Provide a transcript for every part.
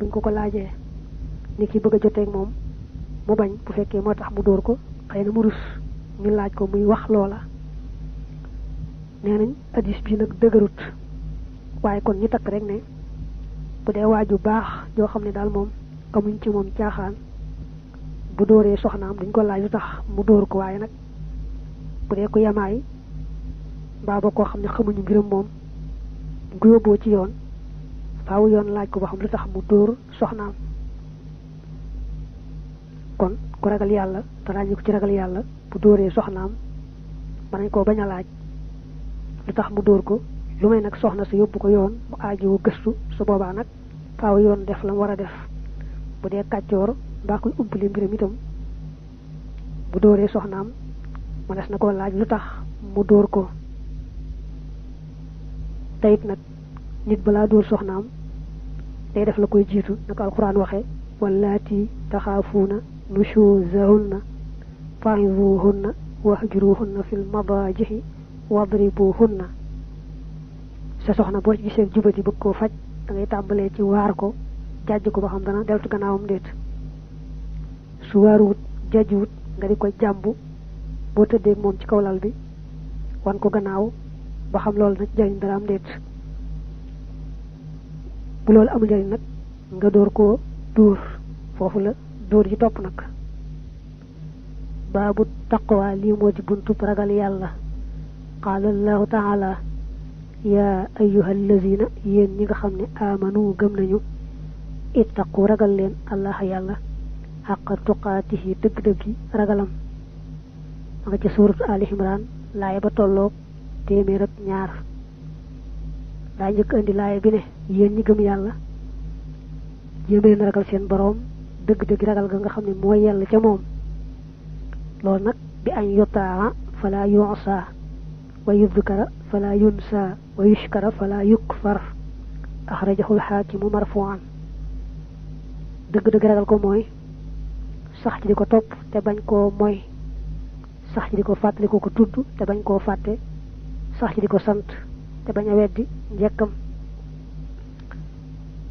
buñ ko laajee ni ki bëgg jotté ak mom mu bañ bu fekkee moo tax mu dóor ko xëy na mu rus ñu laaj ko muy wax loola nee nañ hadis bi nag dëgërut waaye kon ñu takk rek ne bu dee waaju baax joo xam ne daal moom amuñ ci moom caaxaan bu dóoree soxnaam duñ ko laaj lu tax mu dóor ko waaye nag bu dee ko yamaay mbaa ba koo xam ne xamuñu mbiram moom duñ ko yóbboo ci yoon faaw yoon laaj ko ba xam lu tax mu dóor soxnaam kon ku ragal yàlla te ràññi ko ci ragal yàlla bu dóoree soxnaam mën nañ koo bañ a laaj lu tax mu dóor ko lu may nag soxna si yóbbu ko yoon mu aajowoo gëstu su boobaa nag faaw yoon def la mu war a def bu dee kàccoor mbaa koy umpale mbiram itam bu dóoree soxnaam mënees na koo laaj lu tax mu dóor ko tayit nag nit balaa dóor soxnaam day def la koy jiitu naka alquran waxe wallaati taxaafuuna nushuzahunna fa'izuhunna wahjuruhunna fil madajihi wadribuhunna sa soxna boo ci gisee jubati bëgg koo faj da ngay tàmbalee ci waar ko jàjj ko ba xam dana deltu gannaawam déet su waaruwut jàjjuwut nga di ko jàmbu boo tëddee moom ci kaw lal bi wan ko gannaaw ba xam loolu nag jariñ dara am déet bu loolu amul jariñ nag nga door koo dóor foofu la dóor ji topp nag baabu taqwa lii moo di buntu ragal yàlla qaala allahu taala yaa ayyuha allazina yéen ñi nga xam ne amanu gëm nañu ittaqu ragal leen allah yàlla xaqa tuqaatihi dëgg-dëggi ragalam ma nga ca suuratu ali imran laaya ba tolloog téeméer ak ñaar daa njëkk indi laaya bi ne yéen ñi gëm yàlla jéem leen ragal seen boroom dëgg-dëgg ragal ga nga xam ne mooy yàlla ca moom loolu nag bi añ yutaa fala yusa wa yudkara fala yunsa wa yushkara fala yukfar axrajahu alxaakimu marfuan dëgg-dëgg ragal ko mooy sax ci di ko topp te bañ koo moy sax ci di ko fàttali ko tudd te bañ koo fàtte sax ci di ko sant te bañ a weddi njekkam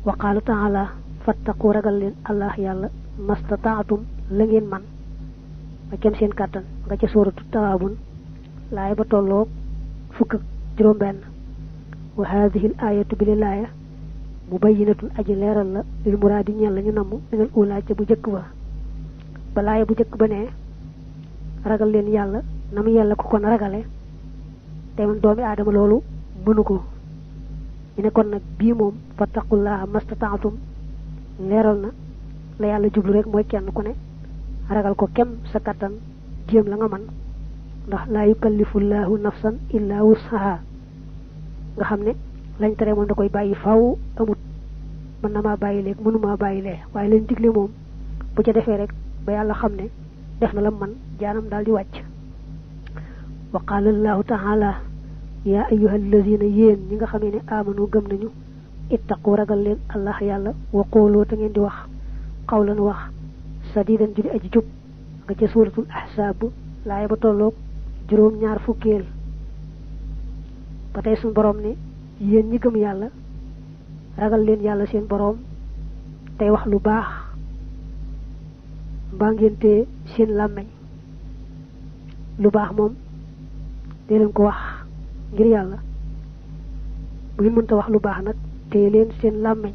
wa qaala taala fattaqu ragal leen allah yàlla mastataatum la ngeen man ba kem seen kàttan nga ca suuratu tawaabun laaya ba tolloog fukk ak juróom-benn wa haadihi l ayatu bi li laaya mubayyinatun aji leeral la lil muraadi ñeel la ñu namm minal uulaa ca bu jëkk ba laaya bu jëkk ba ne ragal leen yàlla na mu yàlla ko kon ragale te man doomi aadama loolu mënu ko ñu ne kon nag bii moom fattaqullaha mastataatum leeral na la yàlla jublu rek mooy kenn ku ne ragal ko kem sa kattan jéem la nga man ndax laa yukallifullahu nafsan illa wus'aha nga xam ne lañ tere moom da koy bàyyi faw amut mën na maa bàyyi léegi mënumaa bàyyi lee waaye leen digle moom bu ca defee rek ba yàlla xam ne def na la man jaanam daal di wàcc wa qaala allahu taala yaa ayyuha allazina yéen ñi nga xamee ne amanu gëm nañu ittaqu ragal leen allah yàlla wa qooloo te ngeen di wax qawlan wax sadidan judi aji jub nga ca suuratul ahsaab laaya ba tolloog juróom ñaar fukkeel ba tey suñu boroom ne yéen ñi gëm yàlla ragal leen yàlla seen boroom tey wax lu baax mbaa ngeen tee seen làmmeñ lu baax moom dee leen ko wax ngir yàlla bu ngeen mënta wax lu baax nag tee leen seen làmmeñ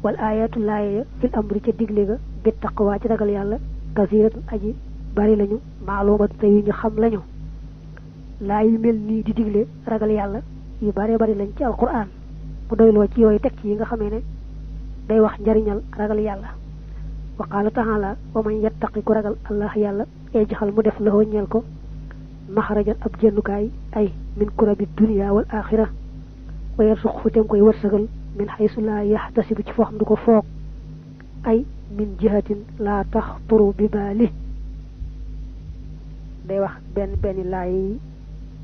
wal ayatu laaya fil amri ca digle ga bi taqwa ci ragal yàlla kasiratun aji bari lañu maalumat te yu ñu xam lañu laa yu mel nii di digle ragal yàlla yu bare bari lañ ci alquran mu doyloo ci yooyu teg ci yi nga xamee ne day wax njariñal ragal yàlla wa qaala taala wa man yattaqi ku ragal allah yàlla yajxal mu def la ñeel ko maxarajan ab jennukaay ay min kurabi dunia wal axira wa yarsuq fu tem koy wërsëgal min xaysu laa yaxtasibu ci foo xam du ko foog ay min jihatin laa taxturu bi baali day wax benn laay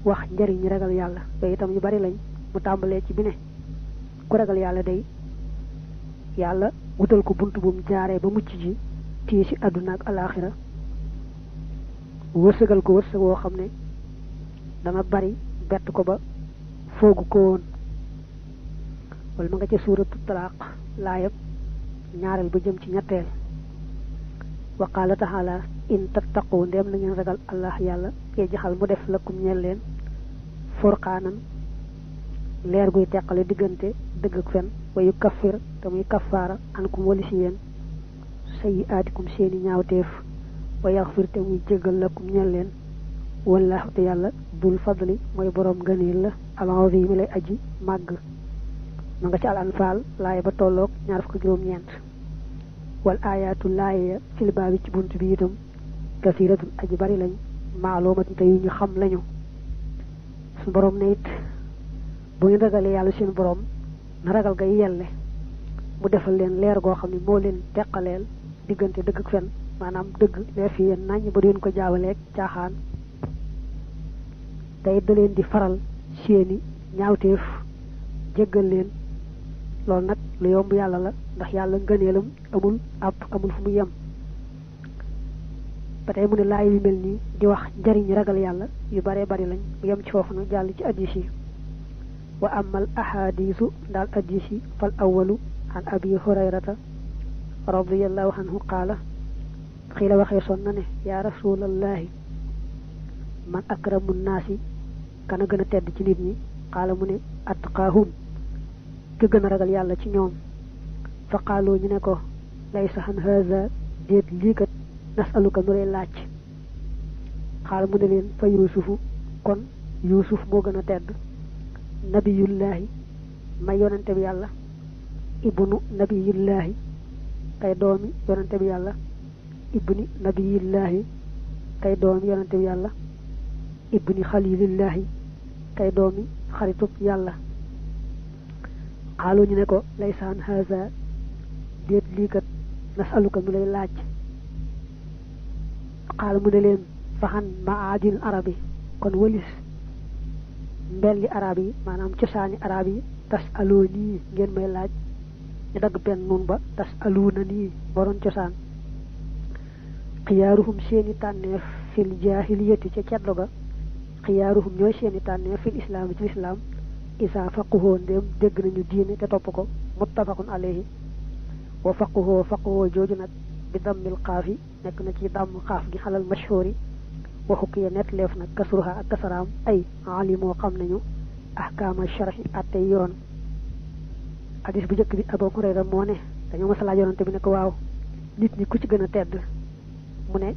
wax njariñ ragal yàlla yooyu itam yu bari lañ mu tàmbalee ci bi ne ku ragal yàlla day yàlla wutal ko bunt bu mu jaaree ba mucc ji tii ci àdduna ak alaaxira wërsëgal ko wërsëg woo xam ne dana bari bett ko ba foogu ko woon wala ma nga ca suuratu talaq laayab ñaareel ba jëm ci ñetteel wa qaala taala in tattaqu ndem na ngeen ragal allah yàlla yaj'al mu def lakum ñeel leen furqaanan leer guy teqale diggante dëgg ak fen wa yukaffir te muy kaffaara ankum wali si yéen sayyi'aatikum seeni ñaawteef wa yaghfir te muy jéggal lakum ñeel leen wallaahu te yàlla dul fadli mooy boroom ngëneel la al-aziim lay aji màgg ma nga ci al anfaal laaya ba tolloog 29 wal aayaatu laaya fil baabi ci bunt bi itam kasiiratun aji bari lañ maaluumatun te yu ñu xam lañu su boroom ne it bu ngeen ragalee yàlla seen boroom na ragal ga yelle mu defal leen leer goo xam ne moo leen teqaleel diggante dëgg ak fen maanaam dëgg leer fi yéen naññ ba deen ko jaawaleeg caaxaan tey da leen di faral seeni ñaawteef jéggal leen loolu nag lu yomb yàlla la ndax yàlla ngëneelam amul amul fu mu yem ba tey mu ne laay yu mel nii di wax njariñ ragal yàlla yu baree bari lañ mu yem ci foofu nag jàll ci hadiis yi wa amal ahadiisu daal hadiis yi fal awalu an abi hurayrata radiyallahu anhu qaala xiila waxee son na ne yaa rasulallahi man akramu naasi kana gën a tedd ci nit ñi qaala mu ne atqaahum ki gën a ragal yàlla ci ñoom fa qaaloo ñu ne ko laysa han haza déet lii kat nasaluka nu lay laaj xaala mu ne leen fa yuusufu kon yuusuf moo gën a tedd nabiyullahi may yonante bi yàlla ibnu nabiyullahi kay doomi yonante bi yàlla ibni nabiyullahi kay doomi yonante bi yàlla ibni xalilillahi kay doomi xaritub yàlla xaaloo ñu ne ko laysaan haza déet lii kat nasaluka nu lay laaj xaala mu ne leen faxan maadin arab yi kon walis mbelli arab yi maanaam cosaani arab yi tas aloo nii ngeen may laaj ñu dagg benn nun ba tas aloo na nii boroon cosaan xiyaaruhum seeni tànneef fil jaahiliyati ca ceddo ga xiyaaruhum ñooy seeni tànneef fil islaam ci lislaam isaa faquhoo ndéem dégg nañu diine te topp ko muttafaqun alayhi wa faquhoo jooju nag bi dammil xaafi nekk na ci damm xaaf gi xalal mashhuri wa xukkiya net leef nag kasruha ak kasaraam ay alimoo xam nañu ahkaama sharhi attey yoon hadis bu njëkk bi Abu Hurayra moo ne dañoo mas a laaj yonante bi ne ko waaw nit ñi ku ci gën a tedd mu ne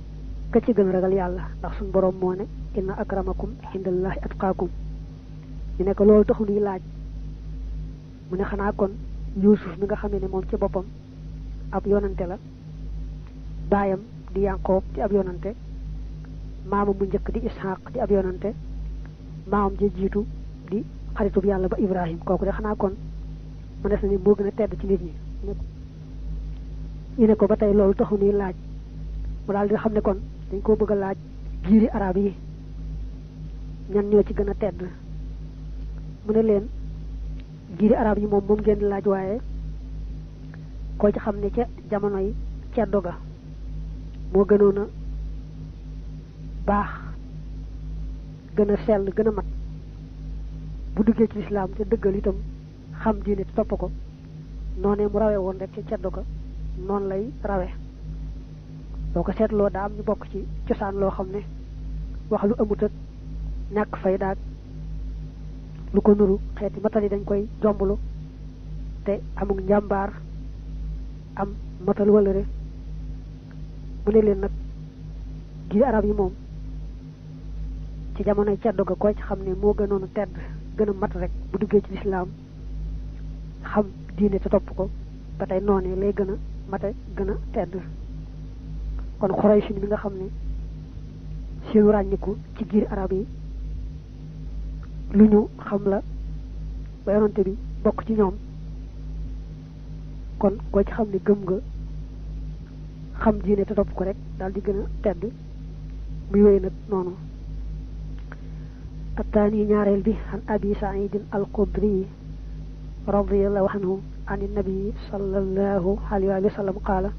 ka ci gën a ragal yàlla ndax suñu borom moo ne inna akramakum indallahi atqaakum ñu ne ko loolu taxu ñuy laaj mu ne xanaa kon Yuusuf mi nga xam ne moom ci boppam ab yonante la baayam di Yanqoob di ab yonante maamam mu njëkk di Isxaaq di ab yonante maamam ja jiitu di xaritub yàlla ba Ibrahim kooku de xanaa kon mu def na ni moo gën a tedd ci nit ñi ñu ne ko ba tey loolu taxu ñuy laaj mu daal di xam ne kon dañ koo bëgg a laaj giiri arab yi ñan ñoo ci gën a tedd mu ne leen giiri arab yi moom ngeen laaj waaye koo ci xam ne ca jamono yi ceddo ga moo gënoon a baax gën a sell gën a mat bu duggee ci lislaam te dëggal itam xam diine te topp ko noonee mu rawe woon rek ca ceddo ga noonu lay rawe boo ko seetloo daa am ñu bokk ci cosaan loo xam ne wax lu amut ak ñàkk fay daag lu ko nuru xeeti matal yi dañ koy jomblu te amul njàmbaar am matal wëlëre mu ne leen nag gi arab yi moom ci jamonoy ceddo ga koy ci xam ne moo gënoon a tedd gën a mat rek bu duggee ci lislaam xam diine te topp ko ba tey noonee lay gën a mate gën a tedd kon Quraysh mi nga xam ne seenu ràññiku ci giir arab yi lu ñu xam la ba yonante bi bokk ci ñoom kon koo ci xam ne gëm nga xam diine te topp ko rek daal di gën a tedd muy wéy nag noonu attaani ñaareel bi an abi saidin al-Xudri radiyallahu anhu an nabi sallallahu alayhi wa sallam qaala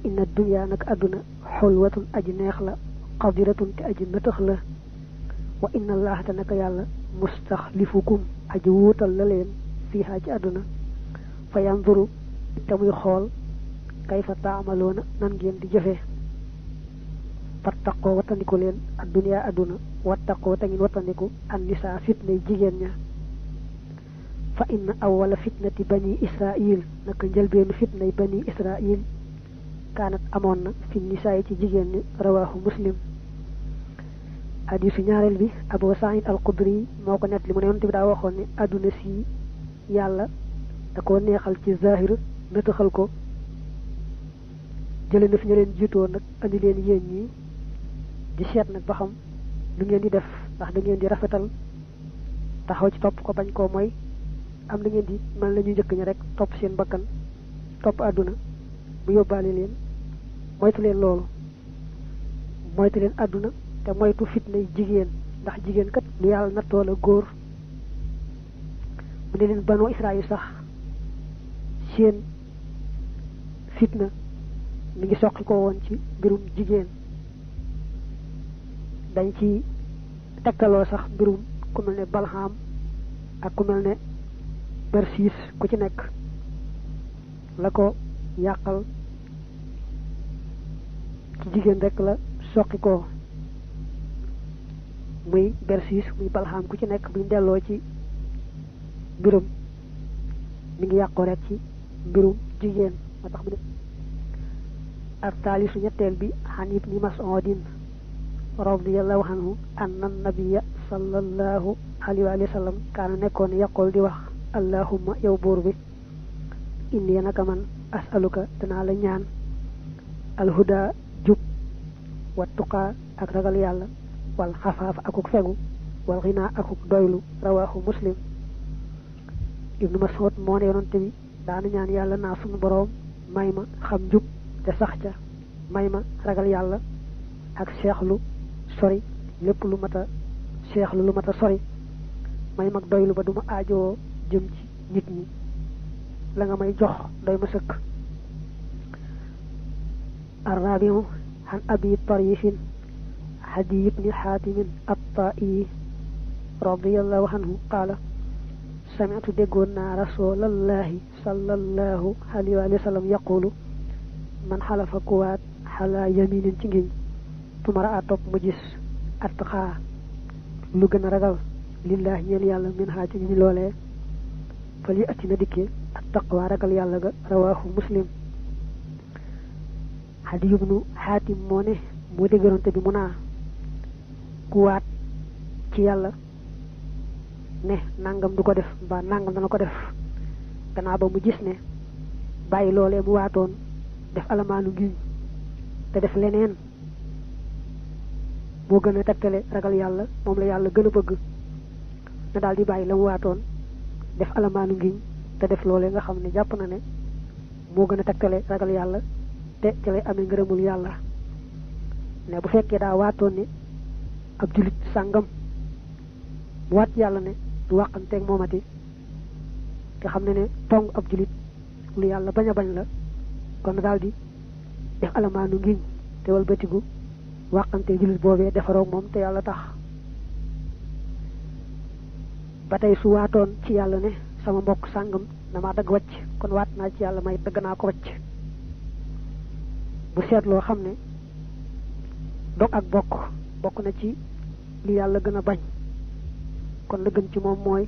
inna dunya nag àdduna xulwatun aji neex la qadiratun te aji nëtëx la wa inna allaha te naka yàlla mustaxlifukum aji wuutal la leen fiihaa ci àdduna fa yanzuru te muy xool kayfa taamaloona nan ngeen di jëfee fattaqoo wattandiku leen adduniya adduna wattaqoo te ngeen wattandiku an nisaa fitnay jigéen ña fa inna awwala fitnati bani israil naka njëlbeenu fitnay bani israil kaanat amoon na fi nisaa yi ci jigéen ñi rawaahu muslim hadisu ñaareel bi Abu Sa'id al-Khudri moo ko nett li mu ne yonent bi daa waxoon ne adduna si yàlla da koo neexal ci zahir nëtëxal ko jële na fi ñu leen jiitoo nag andi leen yéen ñi di seet nag ba xam lu ngeen di def ndax da ngeen di rafetal taxaw ci topp ko bañ koo mooy am da ngeen di mel la ñu njëkk ñi rek topp seen bakkan topp àdduna bu yóbbaale leen moytu leen loolu moytu leen àdduna te moytu fitna jigéen ndax jigéen kat lu yàlla nattoo la góor mu ne leen Banu Israël sax seen fitna mi ngi soqi ko woon ci mbirum jigéen dañ ci tegtaloo sax mbirum ku mel ne Balham ak ku mel ne Bersis ku ci nekk la ko yàqal ci jigéen rek la soqi ko muy Bersis muy Balham ku ci nekk buñ delloo ci mbirum mi ngi yàqoo rek ci mbirum jigéen moo tax mu ne الثالث ñetteel bi عن ابن مسعود رضي الله عنه أن النبي صلى الله عليه وسلم كان nekkoon يقول di wax اللهم yow buur bi inni naka man as'aluka danaa la ñaan alhuda jub wa tuqa ak ragal yàlla wal xafaaf akuk fegu wal xinaa akuk doylu rawahu muslim ibnu Mas'ud moo ne yonante bi daana ñaan yàlla naa sunu boroom may ma xam jub te sax ca may ma ragal yàlla ak seexlu sori lépp lu mata seexlu lu mata sori may mag doylu ba duma aajoo jëm ci nit ñi la nga may jox doy ma sëkk الرابع عن أبي طريف عدي بن حاتم الطائي رضي الله عنه قال سمعت دقنا رسول الله صلى الله عليه وسلم يقول man xalafa kuwaat xalaa yaminin ci ngiñ tumara a topp mu gis attxaa lu gën a ragal lillahi ñeel yàlla min xaa ci ñu loolee fal yi atti na dikkee at taqwa ragal yàlla ga rawaahu muslim Xadi ibnu Xaatim moo ne moo déggaronte bi mu naa kuwaat ci yàlla ne nangam du ko def mbaa nangam dana ko def gannaaw ba mu gis ne bàyyi loolee mu waatoon def alamaanu ngiñ te def leneen moo gën a tegtale ragal yàlla moom la yàlla gën a bëgg na daal di bàyyi la mu waatoon def alamaanu ngiñ te def loolee nga xam ne jàpp na ne moo gën a tegtale ragal yàlla te ci lay amee ngërëmul yàlla ne bu fekkee daa waatoon ne ab julit sàngam mu waat yàlla ne du wàqanteeg moomati te xam ne ne tong ab julit lu yàlla bañ a bañ la kon daal di def alamaanu ngiñ te walbatigu wàqante jullit boobee defaroog moom te yàlla tax ba tey su waatoon ci yàlla ne sama mbokk sàngam dama dagg wacc kon waat naa ci yàlla may dagg naa ko wacc bu seetloo xam ne dog ak bokk na ci li yàlla gën a bañ kon la gën ci moom mooy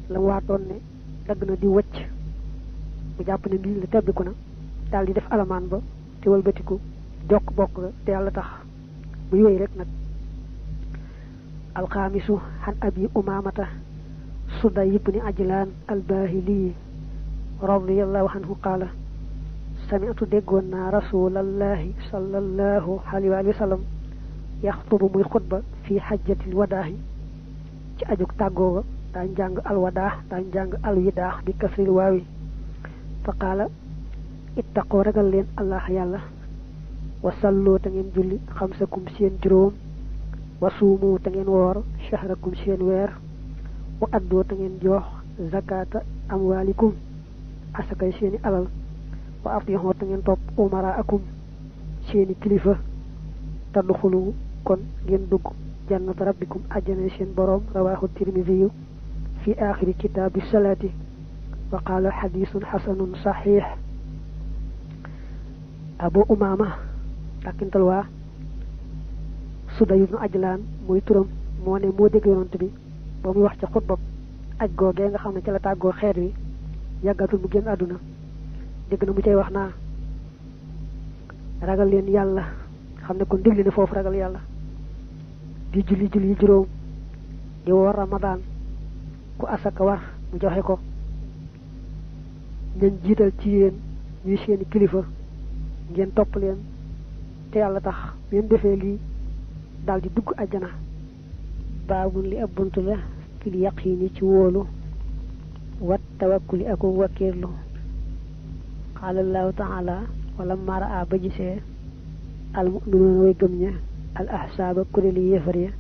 la waatoon ne dagg na di wacc bu jàpp ne ngiñ la tebbiku na daal di def alamaan ba te walbatiku jokk bokk te yàlla tax muy wéy rek nag alxaamisu xan abi umamata Suday ibni Ajlaan albahili radiyallahu anhu qaala sami'tu déggoon naa rasulallahi sallallahu alayhi wa sallam yaxtubu muy xutba fi xajjatil wadaahi ci ajug tàggooga daañ jàng alwadaax daañ jàng alwidaax bi kasril waawi fa qaala ittaqoo ragal leen allah yàlla wa salloo te ngeen julli xamsakum seen juróom wa suumu te ngeen woor shahrakum seen weer wa addoo te ngeen jox zakata amwalikum asakay seeni alal wa atixoo te ngeen topp umaraakum seeni kilifa tadduxulu kon ngeen dugg jannata rabbikum àjjana seen boroom rawaahu tirmidhi fi aaxiri kitaabi salaati wa qala hadithun hasanun sahih Abu Umama takintal wa Suday ibn Ajlan moy turam mo ne mo deg yonent bi ba muy wax ci khutba aj goge nga xamne ci la taggo xeet wi yagatul mu genn aduna deg na mu cey wax na ragal leen yalla xamne kon digli ne fofu ragal yalla di julli juroom di wor ramadan ku asaka war mu joxe ko ñen jital ci yeen ñuy seen kilifa ngeen top leen te yalla tax ngeen defé li dal di dugg aljana babu li abuntu la fil yaqini ci wolu wat tawakkuli ak wakirlu qala allah ta'ala walamma ra'a bajise al mu'minuna way gëm ña al ahsaba kulli yefariya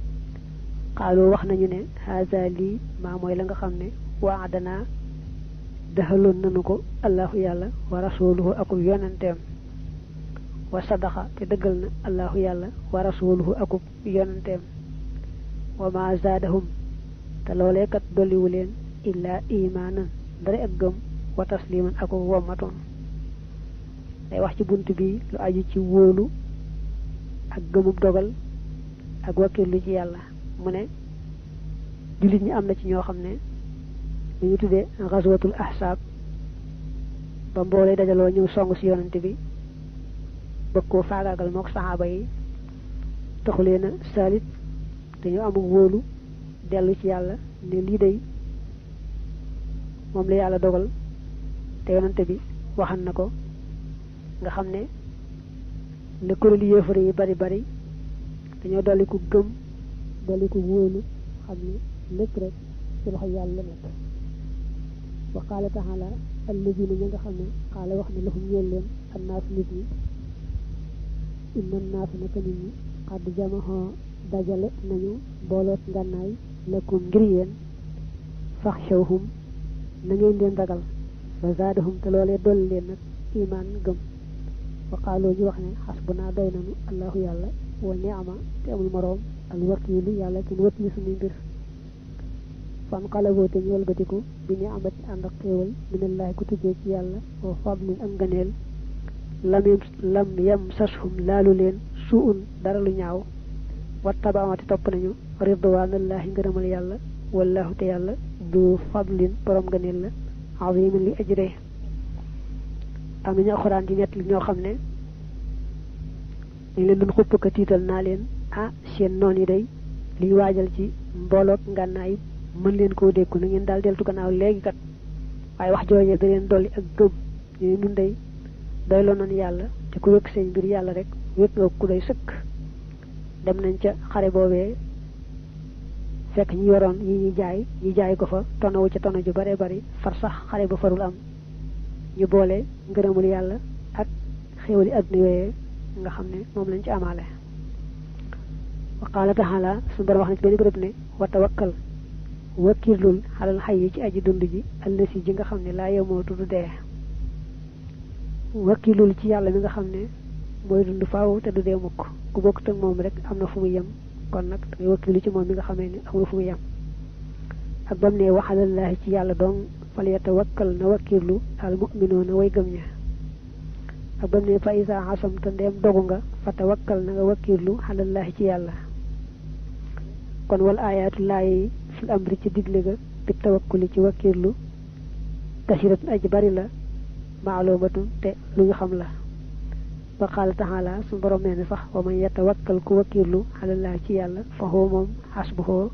qalu wax nañu ne haza li ma moy la nga xamne wa'adana dahalon nañu ko allah yalla wa rasuluhu akul yonentem wa sadaqa te deugal na allah yalla wa rasuluhu akul yonentem wa ma zadahum te lolé kat doli wulen illa imanan dara ak gëm wa tasliman akul womaton day wax ci buntu bi lu aju ci wolu ak gëmum dogal ak wakilu ci yalla mune julit ñi amna ci ño xamne ñu tuddé ghazwatul ahsab ba mbolé dajalo ñu songu ci yonent bi bekko faagagal mok sahaba yi taxuleena salit dañu amu wolu delu ci yalla ne li day mom la yalla dogal te yonent bi waxan nako nga xamne le kureli yefere yi bari bari dañu doli ku gëm doli ku wolu xamne lepp rek ci loxo yalla nek wa qala ta'ala alladhina nga xamne qala wax na lahum ñeel leen annas nit ñi inna an-nas naka nit ñi qad jamaha dajale nañu bolot gannaay lakum ngir yeen fakhshawhum na ngeen leen ragal fa zadahum te lolé dol leen nak iman gëm wa qalu ji wax ne hasbuna doynanu allah yalla wa ni'ma te amul morom al wakil yalla ki wakil suñu mbir fan qalabo te ñol gatiku bi ni amat and ak xewal minallahi ku tujje ci yalla wa fadlu ak ganel lam yamsashum lalu len su'un dara lu ñaaw wa tabawati top nañu ridwanallahi ngërëmal yalla wallahu te yalla du fadlin borom ganel la azim li ajre am ñu alquran di net li ñoo xamne ñu leen doon xupp ka tital na leen seen non yi day li waajal ci mbolok nganaay mën leen ko dekku na ngeen dal deltu gannaaw legi kat way wax jooje da leen doli ak gëm ñu ñun day doylo non yalla te ku wëk seen bir yalla rek wëk nga ku doy sëkk dem nañ ca xare bobé fekk ñi yoron ñi jaay ko fa tonawu ci tonu ju bare bari far sax xare ba farul am ñu boole ngërëmul yalla ak xewali aduna yoyé nga xamné mom lañ ci amalé wa qala ta'ala sun bar wax na ci benn bërepp ne wa tawakkal wakilul halal hayy ci aji dund ji allasi ji nga xamné la yamotu du dé wakilul ci yalla mi nga xamné moy dund faaw te du dé mukk ku bokk tak mom rek amna fu mu yam kon nak ngay wakilu ci mom mi nga xamé ni amul fu mu yam ak bam ne waxalallahi ci yalla dong fal yatawakkal na wakilu al mu'minuna way gëm ña ak bam ne fa isa asamta ndem dogu nga fa tawakkal na nga wakilu halallahi ci yalla kon wal ayatu layi fil amri ci digle ga bi tawakkuli ci wakilu tashirat aj bari la ma'lumatun te lu ñu xam la wa qala ta'ala sun borom neena sax wa man yatawakkal ku wakilu halallahi ci yalla fa huwa mom hasbuhu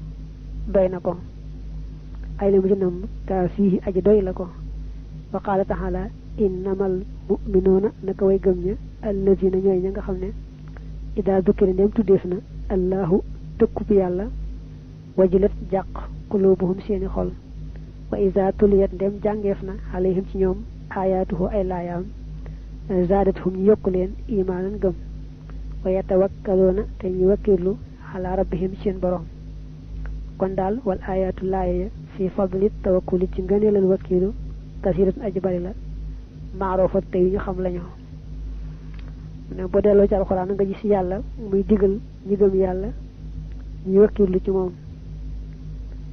doyna ko ay la mu jënam ta fihi aji doy la ko wa qala ta'ala innamal mu'minuna naka way gëm ña allazina ñoy ña nga xamne ida dukira dem tudefna allahu tekku bi yalla wajilat jaq qulubuhum seeni xol wa iza tuliyat dem jangefna alayhim ci ñoom ayatuhu ay layam zadatuhum yokulen imanan gëm wa yatawakkaluna te ñu wakilu ala rabbihim seen borom kon dal wal ayatu laaya fi fadli tawakkuli ci ngeenelal wakilu kasirat ajbari la ma'rufat tay ñu xam lañu ne bo delo ci alquran nga gis yalla muy digal ñi gëm yalla ñu wakilu ci mom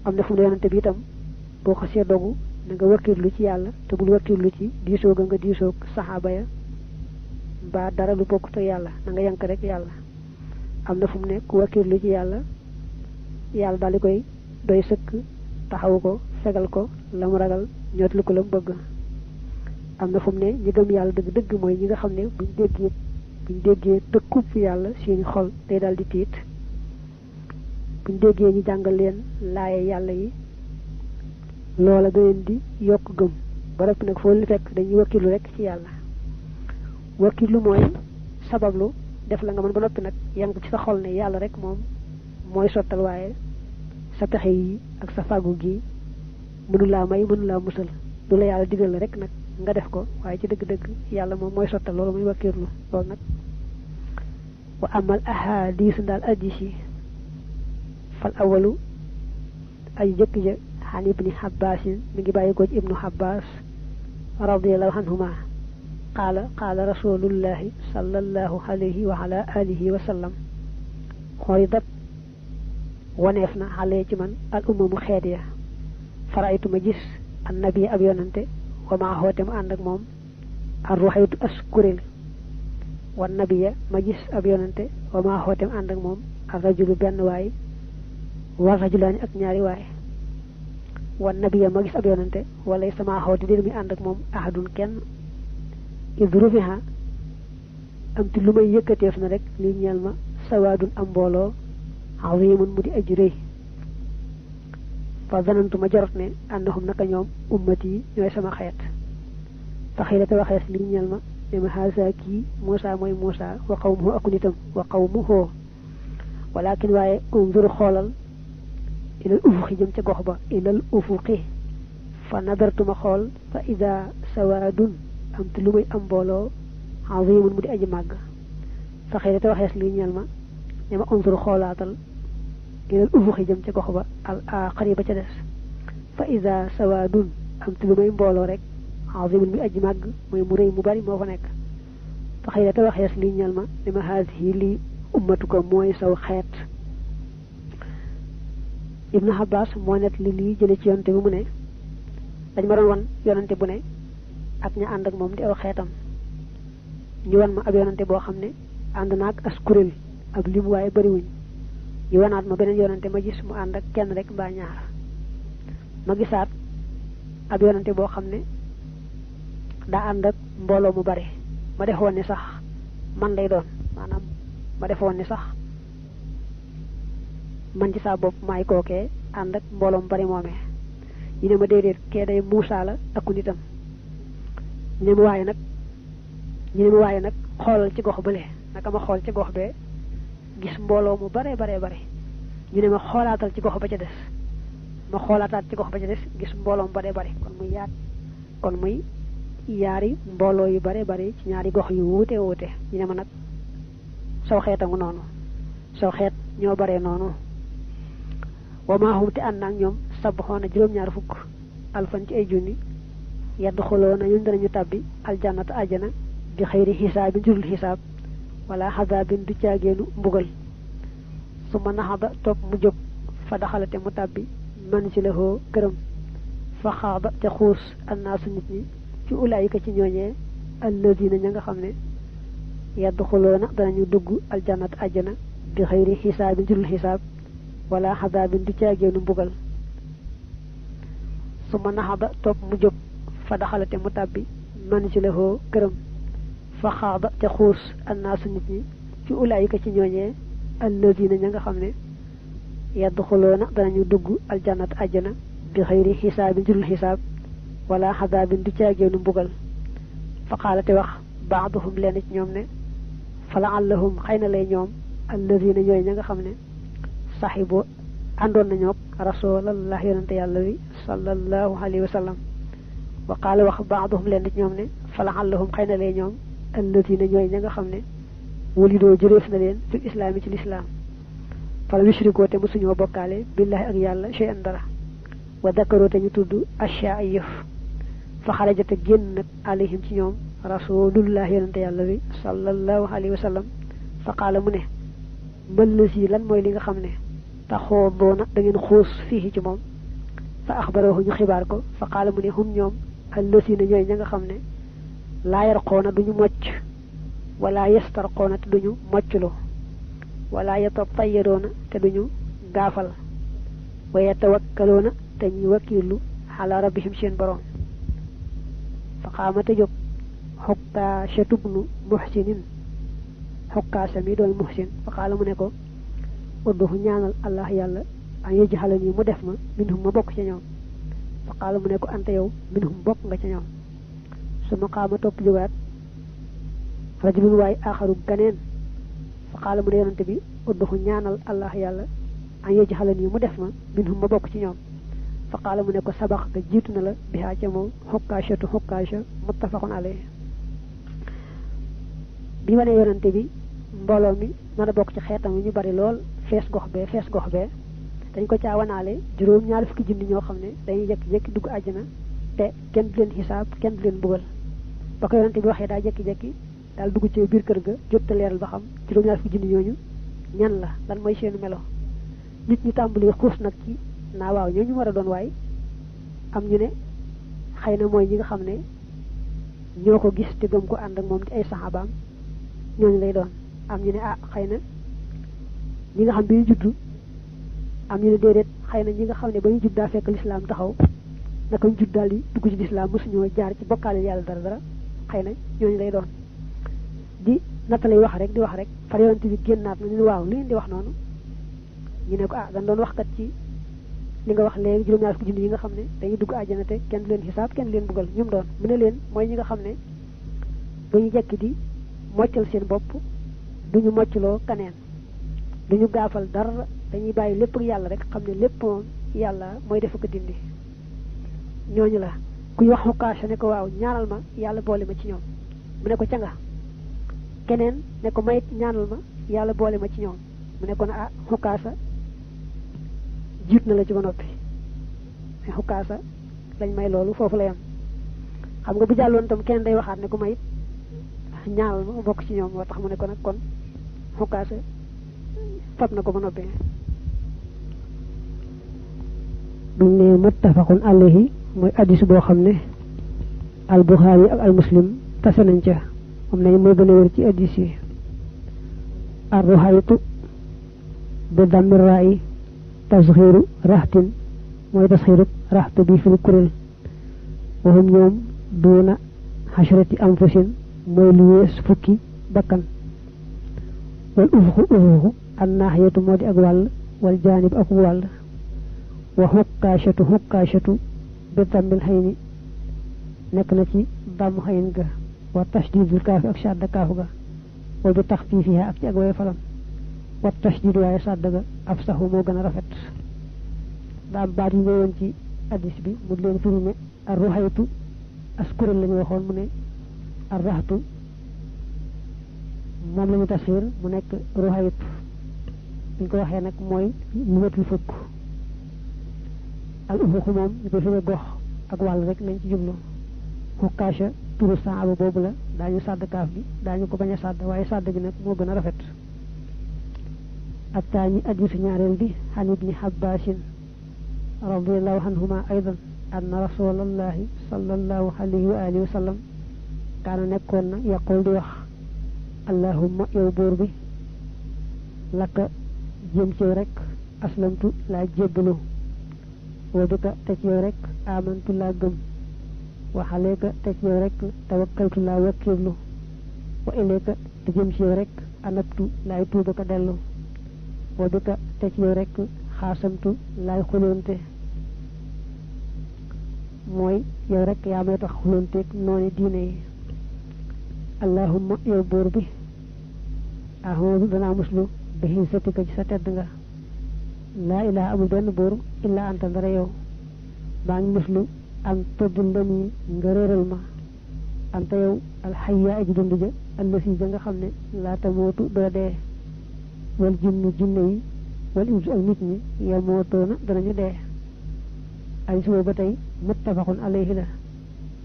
amna fu yonante bi tam bo xasse dogu na nga wakkirlu ci yàlla te bul wakkirlu ci diisoo ga nga diisoo saxaaba ya ba dara lu bokkut ak yàlla na nga yank rek yàlla am na fu mu ne ku wakkirlu ci yàlla yàlla daal di koy doy sëkk taxawu ko fegal ko la mu ragal ñootlu ko la mu bëgg am na fu mu ne ñi gëm yàlla dëgg-dëgg mooy ñi nga xam ne buñ déggee tëkkub yàlla seeni xol day daal di tiit buñ déggee ñu jàngal leen laaye yàlla yi loola da leen di yokk gëm ba noppi nag foo li fekk dañuy wakkilu rek ci yàlla wakkilu mooy sabablu def la nga mën ba noppi nag yang ci sa xol ne yàlla rek moom mooy sottal waaye sa pexe yi ak sa fàggu gi mënu laa may mënu laa musal du la yàlla digal la rek nag nga def ko waaye ci dëgg-dëgg yàlla moom mooy sottal loolu muy wakkirlu loolu nag wa amal ahadisu daal addis yi fal awalu ay jëkk ja xan ibni xabbaasin mi ngi bàyyi ko ci ibnu xabbaas radiallahu anhuma qaala rasulullahi sallallahu alayhi wa ala alihi wa sallam xoridat waneef na xale ci man al umamu xeet ya faraytu ma gis annabi ab yonante wa maa xoote mu ànd ak moom ar ruxaytu as kuréel wa nabiya ma gis ab yonante wa maa xoote mu ànd ak moom ar rajulu benn waay wa rajulaani ak ñaari waay wa nabiya ma gis ab yonante wala sama xoote dir mi ànd ak moom ahadun kenn idrufiha am ti lu may yëkkateef na rek li ñeel ma sawaadun am mbooloo azimun mu di aji rëy fa zanantu ma jarot ne annahum naka ñoom ummati yi ñooy sama xeet fa xëy la te waxees li ñeel ma ne ma haasa kii Muusa mooy Muusa wa qawmuhu aku nitam wa qawmuhu walakin waaye unzur xoolal ilal ufuqi jëm ca gox ba ilal ufuqi fa nadartuma xool fa ida sawaadun am te lu muy am mbooloo azimun mu di aji màgg fa xëy la te waxees li ñeel ma ne ma unzur xoolaatal ilal ufuqi jëm ca gox ba al aaxari ba ca des fa ida sawaadun am te lu muy mbooloo rek azimun mi aji màgg mooy mu rëy mu bari moo fa nekk fa xëy la te waxees li ñeel ma ne ma haasihi lii ummatuka mooy saw xeet ibnu Abbas moo net li lii jële ci yonante bi mu ne dañ ma doon wan yonante bu ne ak ña ànd ak moom di aw xeetam ñu wan ma ab yonante boo xam ne ànd naag as kuréel ab lim waaye bariwuñ ñu wanaat ma beneen yonante ma gis mu ànd ak kenn rek mbaa ñaar ma gisaat ab yonante boo xam ne daa ànd ak mbooloo mu bari ma defoon ni sax man lay doon maanaam ma defoon ni sax man ci saa bopp maay kookee ànd ak mbooloo mu bari moomee ñu ne ma déedéet kee day Muusaa la aku nitam ñu ne ma waaye nag xoolal ci gox bële naka ma xool ci gox bee gis mbooloo mu bare ñu ne ma xoolaatal ci gox ba ca des ma xoolaataat ci gox ba ca des gis mbooloo mu bare kon muy yaari mbooloo yu bare ci ñaari gox yu wuute ñu ne ma nag saw xeetangu noonu saw xeet ñoo bare noonu wa maa hum te ànd ak ñoom sabaxoona juróom-ñaar fukk alfan ci ay junni yedd xuloo na ñun danañu tàbbi aljannata ajjana bi xëyri xisaabin jurul xisaab wala xasaabin du caageenu mbugal su ma naxada topp mu jóg fa daxalate mu tàbbi man ci lahoo këram fa xaada te xuus annaasu nit ñi ci ulaayika ci ñooñee allazina ña nga xam ne yedd xuloo na danañu dugg aljannata ajjana bi xëyri xisaabin jurul xisaab wala xasaabin du caageenu mbugal su ma naxada topp mu jóg fa daxalate mu tàbbi man ci lahoo këram fa xaada te xuus annaasu nit ñi ci ulaayika ci ñooñee allazina ña nga xam ne yadxuluuna danañu dugg aljannat ajjana bi xëyri xisaabin jurul xisaab wala xasaabin du caageenu mbugal fa qaala te wax baaduhum leen ci ñoom ne fa laallahum xëy na lay ñoom allazina ñooy ña nga xam ne saxibo àndoon nañoog rasulallah yonante yàlla wi sallallahu alayhi wa sallam wa qaala wax baaduhum leen ci ñoom ne fa laallahum xëy na lay ñoom allazina ñooy ña nga xam ne wulidoo jëreef na leen fil islaami ci lislaam fala yushrikoo te mosuñoo bokkaale billahi ak yàlla shay'an dara wa dakaroo te ñu tudd ashyaa ay yëf fa xarajate génn nag alayhim ci ñoom rasulullah yonante yàlla wi sallallahu alayhi wa sallam fa qaala mu ne mbëllës yi lan mooy li nga xam ne taxoo doona da ngeen xuus fii ci moom fa akhbaruhu ñu xibaar ko fa qala mu ne hum ñoom allasina ñoy ña nga xamne la yarqona duñu mocc wala yastarqona te duñu mocclo wala yatatayyaruna te duñu gaafal wa yatawakkaluna te ñi wakilu ala rabbihim seen borom fa qamata jóg hukka shatubnu muhsinin hukka sami doon muhsin fa qala mu ne ko udduhu ñaanal allah yalla an yajhalani mu def ma minhum ma bok ci ñoom fa qala mu ne ko anta yow minhum bok nga ci ñoom suma qama top jogat rajulun way akharu ganen fa qala mu ne yonante bi udduhu ñaanal allah yalla an yajhalani mu def ma minhum ma bok ci ñoom fa qala mu ne ko sabax ka jitu na la biha ci mom hukashatu hukasha muttafaqun alayhi bi wone yonante bi mbolo mi mëna bok ci xétam ñu bari lool fess gox be dañ ko ca wanaale juroom ñaar fukki junni ñoo xamne dañuy jek jek dugg aljana te kenn du leen hisab kenn du leen bugal ba ko yonante bi waxe da jek jek dal dugg ci biir kër ga jotta leeral ba xam juroom ñaar fukki junni ñooñu ñan la lan moy seenu melo nit ñi tambali xuus nak ci na waaw ñooñu wara doon way am ñu ne xeyna moy ñi nga xamne ñoko gis te gëm ko and ak mom ci ay sahabaam ñooñu lay doon am ñu ne xeyna ñi nga xam bi juddu am ñu ne dedet xeyna ñi nga xamne bañu judd da fekk l'islam taxaw naka ñu judd dal yi dugg ci l'islam musu ñoo jaar ci bokal yalla dara xeyna ñooñu lay doon di natalay wax rek di wax rek far yonent bi gennat ñu waaw li di wax nonu ñu ne ko dañ doon wax kat ci li nga wax legi juroom ñaar ko junni yi nga xamne dañuy dugg aljana te kenn du leen hisab kenn du leen bugal ñum doon mu ne leen moy ñi nga xamne dañuy jekki di moccal seen bop duñu mocclo kaneen duñu gaafal dara dañuy bayyi lepp ak yalla rek xamne lepp yalla moy def ko dindi ñooñu la kuy wax hukasha ne ko waaw ñaanal ma yalla boole ma ci ñoom mu ne ko ca nga keneen ne ko mayit ñaanal ma yalla boole ma ci ñoom mu ne ko na hukasha jitt na la ci ba noppi hukasha lañ may lolu fofu la yam xam nga bu jallon tam keneen day waxat ne ko mayit ñaanal ma bok ci ñoom moo tax mu ne ko nak kon hukasha fab na ko ba noppi ne muttafaqun alayhi moy hadith bo xamne al bukhari ak al muslim tassé nañ ca am nañ moy gëna wër ci hadith yi ar ruhaytu bi damir ra'i tazhiru rahtin moy tazhiru rahtu bi fil kurel wa hum ñoom duna hashrati anfusin moy lu wess fukki bakkan wal ufuhu an nahiyatu modi ak wal wal janib ak wal wa hukashatu bi tamil hayni nek na ci dam hayn ga wa tashdidul kaf ak shadda kaf ga wa bi takhfifiha ak ci ak way falam wa tashdid wa shadda ga afsahu mo gëna rafet da baat yi ñewon ci hadith bi mu leen firme ar ruhaytu askurul lañu waxon mu ne ar rahtu mom lañu tafsir mu nek ruhaytu ñu ko waxe nak moy ñu wetul fukk al ufuq mom ñu ko fere gox ak wal rek lañ ci jublu hukasha turu saaba bobu la dañu sadd kaaf bi dañu ko baña sadd waye sadd gi nak mo gëna rafet atani hadith ñaarel bi han ibn habbas radiyallahu anhuma aidan anna rasulullah sallallahu alayhi wa alihi wa sallam kana nekkon na yaqul di wax allahumma yow bur bi laka jëm ci rek aslamtu la jébbalu wa bika te ci rek amantu la gëm wa alayka te ci rek tawakkaltu la wakkirlu wa ilayka te jëm ci rek anabtu lay tuuba ka delu wa bika te ci rek xasamtu lay xulonte moy yow rek ya may tax xulonte noni diine allahumma yow bur bi a'udhu dana muslu bihi satika ci sa tedd nga la ilaha amul ben bur illa anta dara yow ba ngi muslu am todulani ngereral ma anta yow al hayya aji dundja allasi nga xamne la tamotu do de wal jinnu yi wal insu ak nit ñi yamotona danañu de ay suba batay muttafaqun alayhi la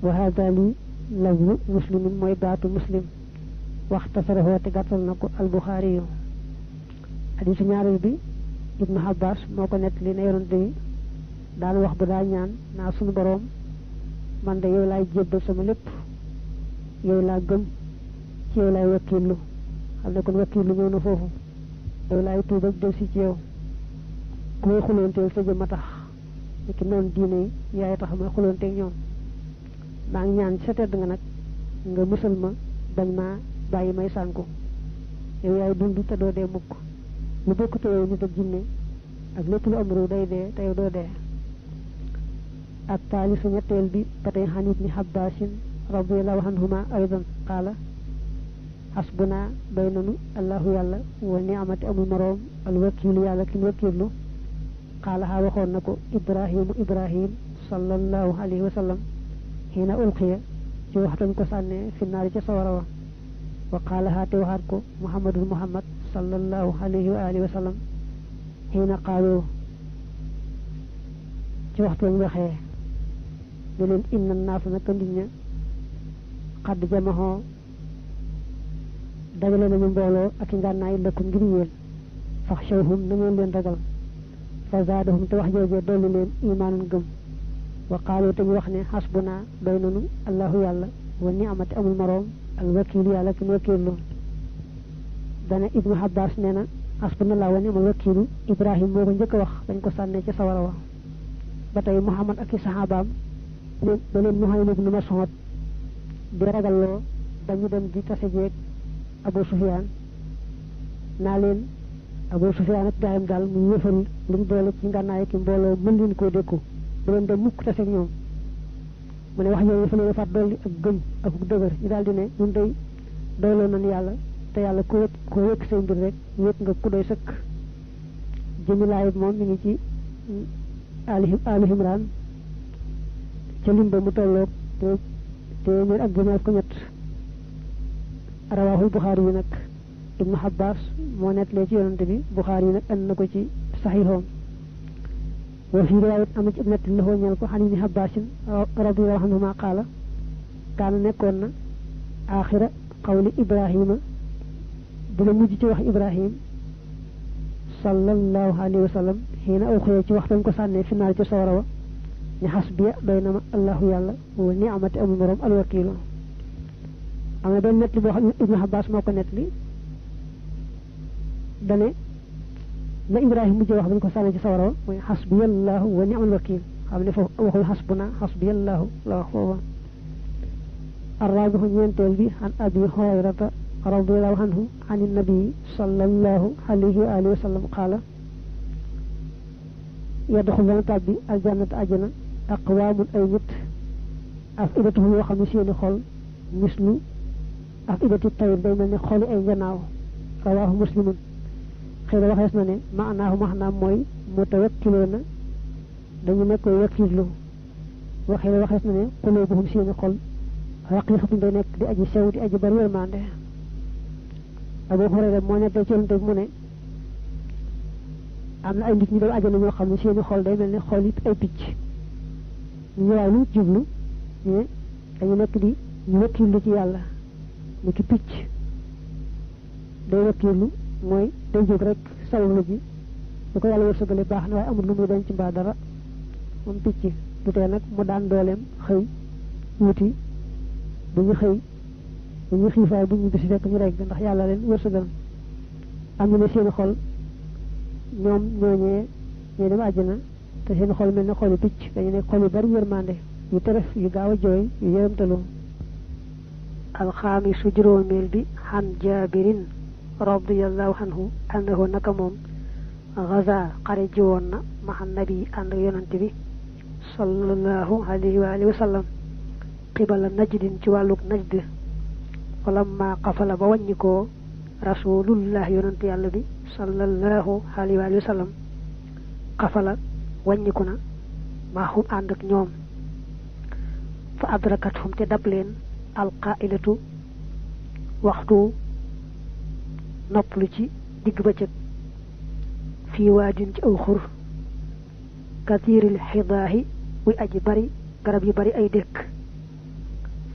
wa hadha li lafzu muslimin moy baatu muslim waxtasarahu te gàttal na ko al bukhari hadith ñaareel bi ibn abbas moko net li ne yonante bi daan wax bu daa ñaan naa sunu borom man de yow laay jébbal sama lépp yow laa gëm ci yow laay wakkilu xam ne kon wakkilu ñëw na foofu yow laay tuub ak del si ci yow ku may xuloonteel sa jëmm a tax ni ki noonu diine yi yaay tax may xuloonteeg ñoom maa ngi ñaan sa tedd nga nag nga musal ma bañ maa bàyyi may sànku yow yaay dund te doo dee mukk lu bokk te yow nit ak jinne ak lépp lu am ru day dee te yow doo dee ak taalisu ñetteel bi ba tey xan ibni Abbaasin radiyallahu anhuma aydan qaala xasbuna doy nanu allahu yàlla wa ni'mati amul moroom alwakiilu yàlla kin wakiilu qaala xaa waxoon na ko ibrahim sallallahu alayhi wa sallam xiina ulqiya ci waxtañ ko sànnee fi naari ca sawara wa wa qaala xaa te waxaat ko muhammad sallallahu alayhi wa alihi wa sallam xiina qaaloo ci waxtañ waxee ne leen inna naasa naka nit ña xadd jamaxoo dajale nañu mbooloo ak i ngànnaay lëkkum ngir yéen faxshawhum na ngeen leen ragal fa zaadahum te wax joojee dolli leen imaanan gëm wa qaalu te ñu wax ne xasbuna doy nanu allahu yàlla wa ni'mati amul moroom al wakiilu yàlla kin wakiilu dana ibnu Abbas nee na xasbunallah wa ni'mal wakiilu Ibrahim moo ko njëkk a wax dañ ko sànnee ca sawara wa ba tey Muhammad ak i saxaabaam ba leen Muhammad ibnu Mas'ud di ragalloo dañu dem di tase jeeg Abu Sufyaan naa leen Abu Sufyaan ak gaayam daal mu yëfal lu mu doole ci ngànnaay ki mbooloo mën leen koo dékku bu leen dem mukk tase ak ñoom mu ne wax yooyu dafa leen faat dolli ak gëm ak dëgër ñu daal di ne ñun day doyloo nañ yàlla te yàlla ko wékk say mbir rek wékk nga ku doy sëkk jëmi laayib moom mi ngi ci Ali Imran ca limba mu tolloog téeméer ak juróom ko ñett rawaahul Buxaari yi nag Ibnu Abbas moo nettalee ci yonante bi Buxaari yi nag andi na ko ci saxiixoom wa fi riwaayat am ci nett la ñeel ko xan Ibnu Abbasin radiyallahu anhuma qaala kaana nekkoon na aaxira qawli Ibrahima di la mujj ci wax Ibrahim sallallahu alayhi wa sallam xiina aw xëyee ci waxtaan ko sànnee fi naar ci sawara wa ni xasbiya doy na ma allahu yàlla wa ni'mati amul moroom alwakiilu am na benn nettali boo xam ne Ibnu Abbas moo ko nettali dane na Ibrahim mujj wax bañ ko sànnee ci sawara wa mooy xasbiyallahu wa ni'mal wakiil xam ne foofu waxul xasbuna xasbiyallahu la wax foofa arraabihu ñeenteel bi an abi hurayrata radiyallahu anhu an nabi sallallahu alayhi wa alihi wa sallam qaala yadxuluna tàbbi aljannata ajjana aqwaamun ay nit afidatuhum yoo xam ne seeni xol mislu afidati tayr day mel ne xoli ay njanaaw rawaahu muslimun xëy na waxees na ne maanaam mooy mutawakkiloona dañu nekk koy wakiirlu waxee na waxees na ne quluubuhum seeni xol raqiiqatun day nekk di aji sew di aji bari yërmande Abu Hurayra moo nettee ci yonent bi mu ne am na ay nit ñu dem àjjana ñoo xam ne seeni xol day mel ne xol yi ay picc ñu ñëwaay lu jublu ñu dañu nekk di ñu wakkiirlu ci yàlla ni ki picc day wakkiirlu mooy day jóg rek sawlu ji lu ko yàlla wërsëgale baax na waaye amul lu muy denc mbaa dara moom picc du tee nag mu daan dooleem xëy wuti bu ñu xëy bu ñu xiifaay bu ñu bisi fekk ñu rek ndax yàlla leen wërsëgal am ñu ne seeni xol ñoom ñooñee ñooy dem àjjana te seen xol mel ne xoli picc dañu ne xol yu bari yërmande yu teref yu gaaw a jooy yu yërëmtaloo alxaamisu juróomeel bi xan jaabirin radiyallahu anhu annahu naka moom gaza xare ji woon na maxa nabi ànd ak yonante bi sallallahu alayhi wa alihi wa sallam qibala najdin ci wàlluk najd falamma qafala ba wàññikoo rasulullah yonante yàlla bi sallallahu alayhi wa sallam qafala wàññiku na maaxum ànd ak ñoom fa adrakathum te dab leen alqailatu waxtu noppalu ci digg bëccëg fii waadin ci aw xur kathiril xidaahi muy aji bari garab yu bari ay dëkk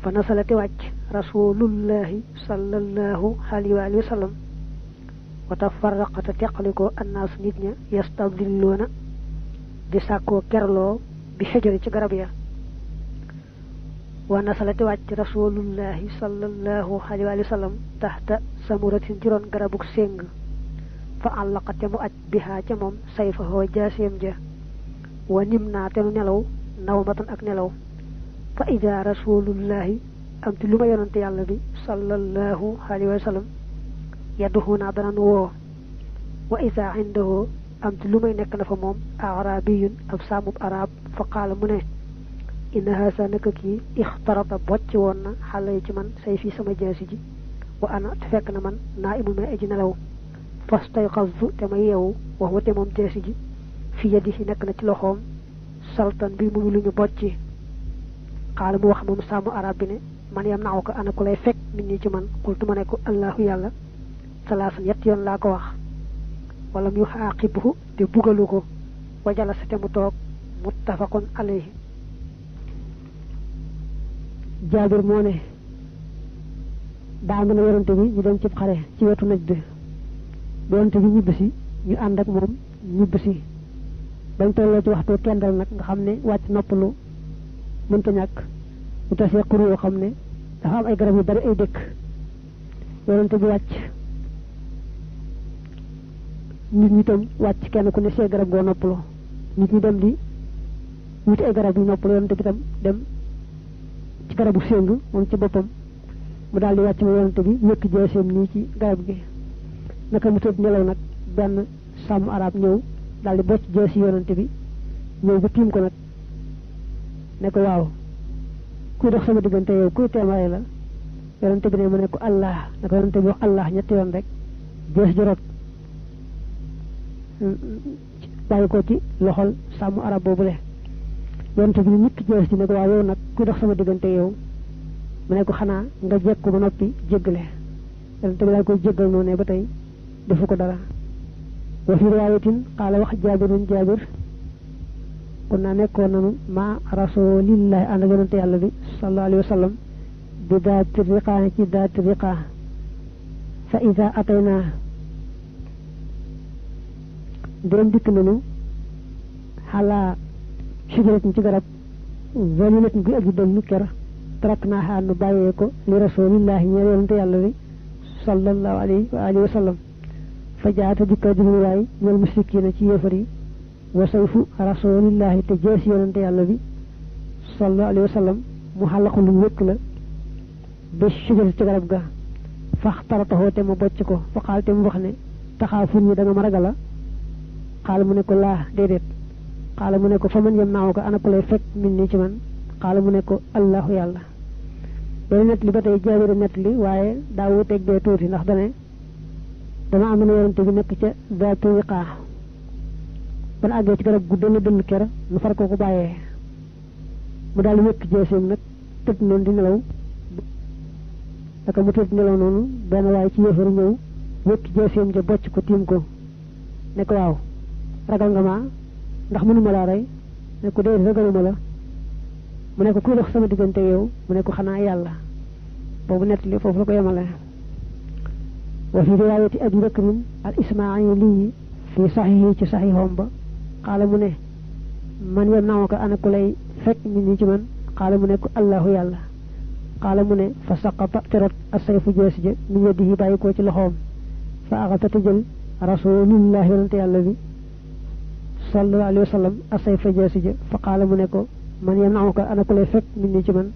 fa nasalati wàcc rasulullahi sallallahu alayhi wa sallam wa tafarraqata teqalikoo annaas nit ña yastadilloona di sàkkoo kerloo bi xejari ci garab ya wa nasalati wàcc rasulullahi sallallahu alayhi wa sallam taxta samuratin ci ron garabuk séng fa àllaqate mu aj bihaa ca moom sayfahoo jaaseem ja wa nim naa te nu nelaw nawmatan ak nelaw fa ida rasulullahi am ti lu ma yonante yàlla bi sallallahu alayhi wa sallam yadduxunaa dana nu woo wa ida indahu am ti lu may nekk na fa moom arabiyun ab saamub arab fa qaala mu ne inna haasa naka kii ixtarata bocc woon na xale ci man say fii sama jaasi ji wa ana te fekk na man naa imu may aji nelaw fas tay xasdu te ma yeewu wax wate moom jaasi ji fi yadi yi nekk na ci loxoom saltan bi mu lu ñu bocci xaala mu wax moom saamu arab bi ne man yam naaw ko ana ku lay fekk nit ñi ci man xultu ma ne ko allahu yàlla salaasan yett yoon laa ko wax wala mu xaaqibuhu te bugalu ko wa jalasa te mu toog muttafaqun alayhi jaabir moo ne daa mën a yorante bi ñu dem ci xare ci wetu naj bi yorante bi ñibbisi ñu ànd ak moom ñibbisi bañ tolloo ci waxtu kendal nag nga xam ne wàcc noppalu mënta ñàkk ñu tasee xur yoo xam ne dafa am ay garab yu bari ay dëkk yorante bi wàcc nit ñi tam wàcc kenn ku ne see garab goo noppalu nit ñi dem di wuti ay garab yu noppalu yorante bi tam dem ci garabu séng moom ci boppam mu daal di wàcc ma yonante bi wékk jaaseem nii ci garab gi naka mu tëdd nelaw nag benn sàmm arab ñëw daal di bocc jaasi yonante bi ñëw ba tiim ko nag ne ko waaw kuy dox sama diggante yow kuy teemaay la yonante bi ne mu ne ko allah naka yonante bi wax allah ñetti yoon rek jaas ji rot bàyyi ko ci loxol sàmm arab boobule yonante bi ni ñikk jaas ji ne ko waaw yow nag kuy dox sama diggante yow mu ne ko xanaa nga jekku ba noppi jéggale yonante bi daal koy jéggal noonu ne ba tey defu ko dara wa fi riwaayatin qaala wax jaabirun jaabir kon naa nekkoon nanu ma rasulillahi ànd ak yonante yàlla bi sallallahu alayhi wa sallam bi daati riqaa ci daati riqaa fa ida ataynaa ndéem dikk nanu xalaa shajaratin ci garab zalilatin guy aji dal nu ker tarak naa xaar nu bàyyee ko li rasulillahi ñeel yonante yàlla bi sallallahu alayhi wa alihi wa sallam fa jaata dikka jibriwaay ñeel musrikiina ci yéefar yi wa sayfu rasulillahi te jeesi yonante yàlla bi sallallahu alayhi wa sallam mu xàllaqu lu wékk la ba shajarati ci garab ga fax tarataxoo te mu bocc ko fa xaal te mu wax ne taxaafun ñi da nga ma ragala xaala mu ne ko laa déedéet xaala mu ne ko fa man yem naaw ko ana ko lay fekk min nii ci man xaala mu ne ko allahu yàlla benn nett li ba tey jaabir nett li waaye daa wuteeg bee tuuti ndax dana am na yorante bi nekk ca zaatu wiqaa ban àggee ci garab gu dënn ker nu far ko bàyyee mu daal di wékk jeeseem nag tëdd noonu di nelaw naka mu tëdd nelaw noonu benn waaye ci yéefar ñëw wékk jeeseem ja bocc ko tiim ko ne ko waaw ragal nga ma ndax mënuma laa rey ne ko déedéet ragaluma la mu ne ko kuy dox sama diggante yow mu ne ko xanaa yàlla boobu nett li foofu la ko yemale wa fi riwaayati abi bakrin al ismaili fi saxihi ci saxiixoom ba xaala mu ne man yem naa ko ana ku lay fekk nit ñi ci man xaala mu ne ko allahu yàlla xaala mu ne fa saqata terot asayfu jeesi ja min yadihi bàyyi ko ci loxoom fa axata te jël rasulillahi yonante yàlla bi sallallahu alayhi wa sallam asayfa jeesi ja fa xaala mu ne ko man yem naa ko ana ku lay fekk nit ñi ci man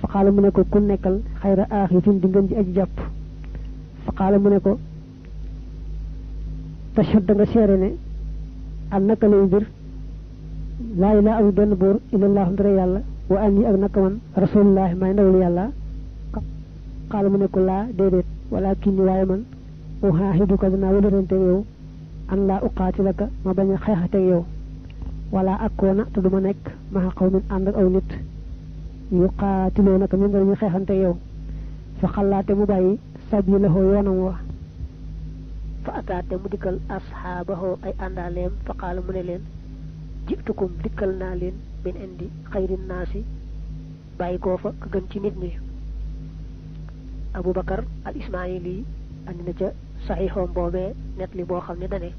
fa xaala mu ne ko ku nekkal xayra aaxitin di ngeen ji aji jàpp fa xaala mu ne ko tashhad da nga seere ne an naka lay mbir laa ilaaha amul benn buur illallah ndara yàlla wa anni ak naka man rasulullah may ndawul yàlla xaala mu ne ko laa déedéet walakin ni waaye man uhaahiduka dinaa wëlërante yow an laa uqaatilaka ma bañ a xeexate yow wala akkoona te duma nekk maa qawmin ànd ak aw nit yuqaatiloo naka min nga ñu xeexante yow fa xalaate mu bàyyi sabilahu yoonam wa fa ataate mu dikkal asxaabahu ay àndaaleem fa qaala mu ne leen jitukum dikkal naa leen min indi xayrin naasi bàyyi koo fa ka gën ci nit ñi Abu Bakar al Ismaayili andi na ca saxiixoom boobee net li boo xam ne dane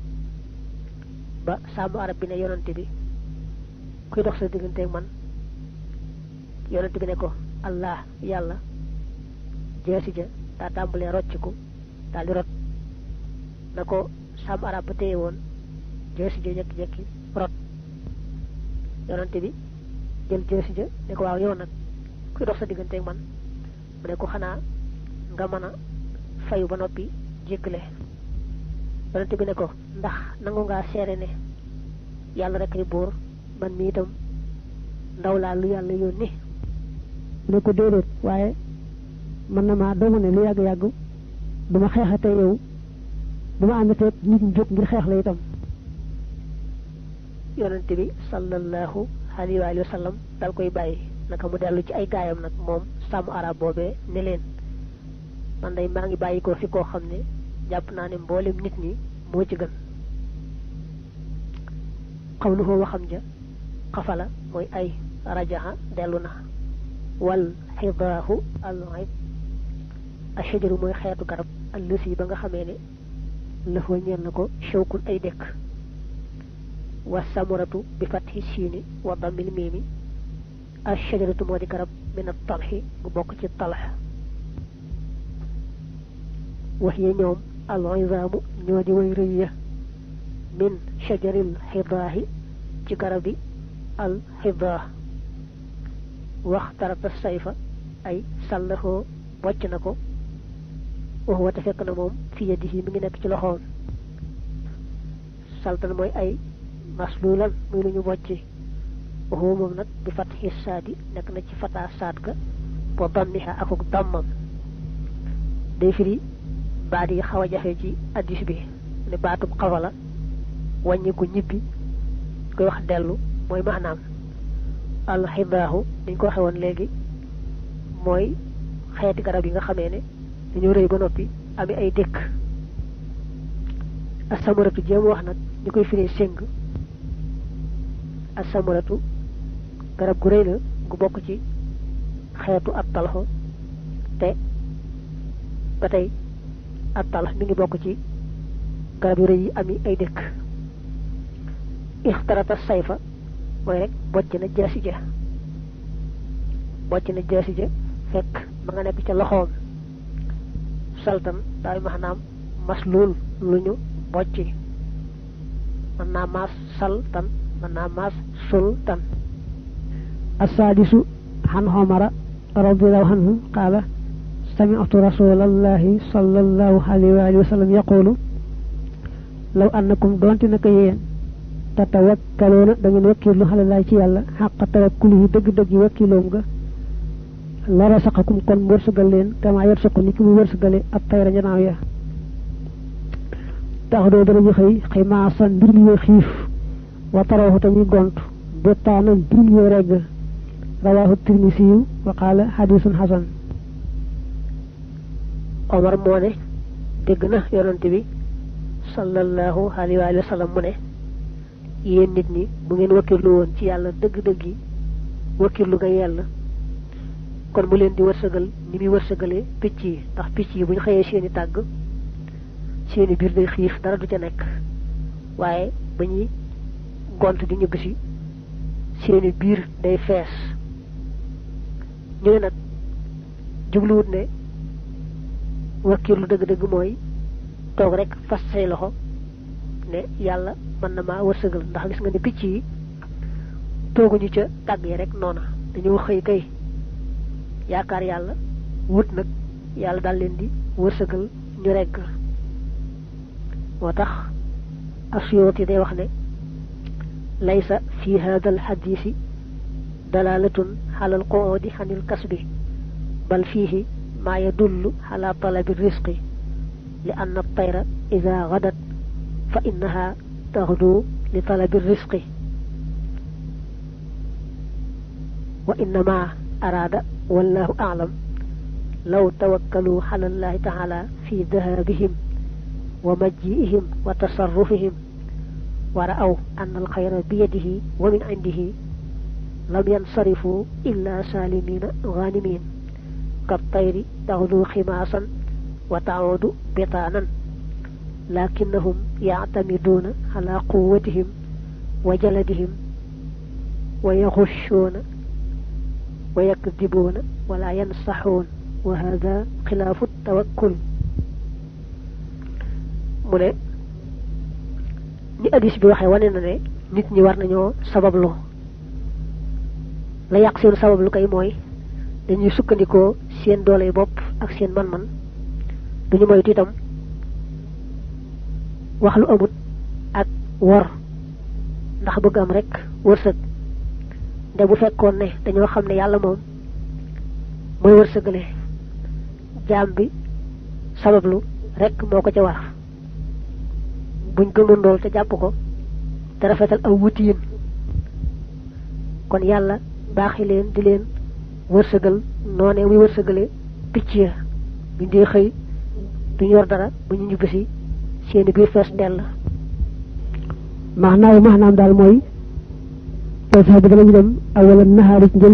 ba saamu arab bi ne yonante bi kuy dox sa diggante man yonent bi ne ko allah yàlla jeesi ja daa tàmbalee rocciku daal di rot na ko sam arab ba téye woon jeesi ja jekki-jekki rot yonent bi jël jeesi ja ne ko waaw yow nag kuy dox sa diggante man mu ne ko xanaa nga mën a fayu ba noppi jéggale yonent bi ne ko ndax nangu ngaa seere ne yàlla rek ay buur man mi itam ndaw laa lu yàlla yónni ne ko déedéet waaye man na maa doomu ne lu yàgg-yàgg duma xeexate yow duma àndatee nit ñu jóg ngir xeex la itam yonent bi sallallahu alayhi wa sallam dal koy bàyyi naka mu dellu ci ay gaayam nag moom sàmm arab boobee ne leen man day maa ngi bàyyi ko fi koo xam ne jàpp naa ne mboolem nit ñi moo ci gën xawluhu waxam ja xafala mooy ay rajaxa dellu na wal xidaahu al-ayb ashajaru mooy xeetu garab allësi ba nga xamee ne lëfoo ñeel na ko shawkun ay dëkk wa samuratu bi fathi siini wa damil miimi ashajaratu moo di garab min at-talxi bu bokk ci talax wax yi ñoom al-izaamu ñoo di way rëy ya min shajaril xidaahi ci garabi al xidaah wax tarata sayfa ay sàllaxoo bocc na ko wax wate fekk na moom fi yadihi mi ngi nekk ci loxoom saltan mooy ay maslulan muy lu ñu bocci waxoo moom nag bi fat xisaadi nekk na ci fataa saat ga bo dammiha akuk dammam day firi baat yi xaw a jafe ci addis bi ne baatub xawala wàññi ko ñibbi koy wax dellu mooy maanaam alxidaahu niñ ko waxe woon léegi mooy xeeti garab yi nga xamee ne dañoo rëy ba noppi ami ay dëkk asamuratu jéem wax nag ñu koy firee séng asamuratu garab gu rëy la gu bokk ci xeetu at talxo te ba tey at talx mi ngi bokk ci garab yu rëy yi ami ay dëkk ixtarata sayfa mooy rek bocc na jaasi ja fekk ma nga nekk ca loxoom saltan daay maanaam masluul lu ñu bocci mën naa maas saltan mën naa maas sultan assaadisu an Umara radiyallahu anhu qaala sami'tu rasulallahi sallallahu alayhi wa sallam yaqulu law annakum doonte naka yéen tatawakkaluuna da ngeen wakkiirlu xalalaay ci yàlla xàq tawakkuli yi dëgg-dëgg yi wakkiiloom nga la rasaqakum kon mu wërsëgal leen kama yarsuqu ni ki mu wërsëgale ab tayra njanaaw ya tax doo danañu xëy maasan mbir mi ñuy xiif wa tarawaxu tañuy gont butaanan mbir mi ñuy regg rawaahu tirmisiyu wa qaala xadisun xasan Omar moo ne dégg na yonante bi sallallahu alayhi wa sallam mu ne yéen nit ñi bu ngeen wakkirlu woon ci yàlla dëgg-dëgg yi wakkirlu nga yàlla kon mu leen di wërsëgal ni muy wërsëgalee picc yi ndax picc yi bu ñu xëyee seeni tàgg seeni biir day xiif dara du ca nekk waaye ba ñuy gont di ñibbisi seeni biir day fees ñu ne nag jubluwut ne wakkirlu dëgg-dëgg mooy toog rek fas say loxo ne yàlla mën na maa wërsëgal ndax gis nga ne picc yi tooguñu ca tàgg yi rek noona dañoo xëy kay yaakaar yàlla wut nag yàlla daal leen di wërsëgal ñu regg moo tax Asuyuti day wax ne laysa fi hada alxadisi dalalatun ala alquudi an ilkasbi bal fiihi maa yadullu ala talabi risqi li anna tayra ida gadat fa innaha taxdu li talabi risqi wa innama araada wallahu a'lam law tawakkalu ala allahi taala fi dahabihim wa majji'ihim wa tasarrufihim wa ra'aw anna alxayra biyadihi wa min indihi lam yansarifu illa salimina ghanimin كالطير تغدو خماصا وتعود بطانا لكنهم يعتمدون على قوتهم وجلدهم wa yaxushuuna wa yakdibuuna wala yansaxuun wa hada xilaafu tawakkul mu ne ni hadis bi waxee wane na ne nit ñi war nañoo sabablu la yàq seen sabablu kay mooy dañuy sukkandikoo seen doole bopp ak seen man-man duñu moytu itam wax lu amut ak wor ndax bëgg am rek wërsëg nde bu fekkoon ne dañoo xam ne yàlla moom mooy wërsëgale jaam bi sabablu rek moo ko ca war buñ gëmoon lool te jàpp ko te rafetal aw wutiin kon yàlla baaxi leen di leen wërsëgal noonee muy wërsëgale picc ya buñ dee xëy duñ yor dara bu ñu ñibbisi seeni biir fees dell maanaam daal mooy tey sax bi danañu dem awala nahaari ci njël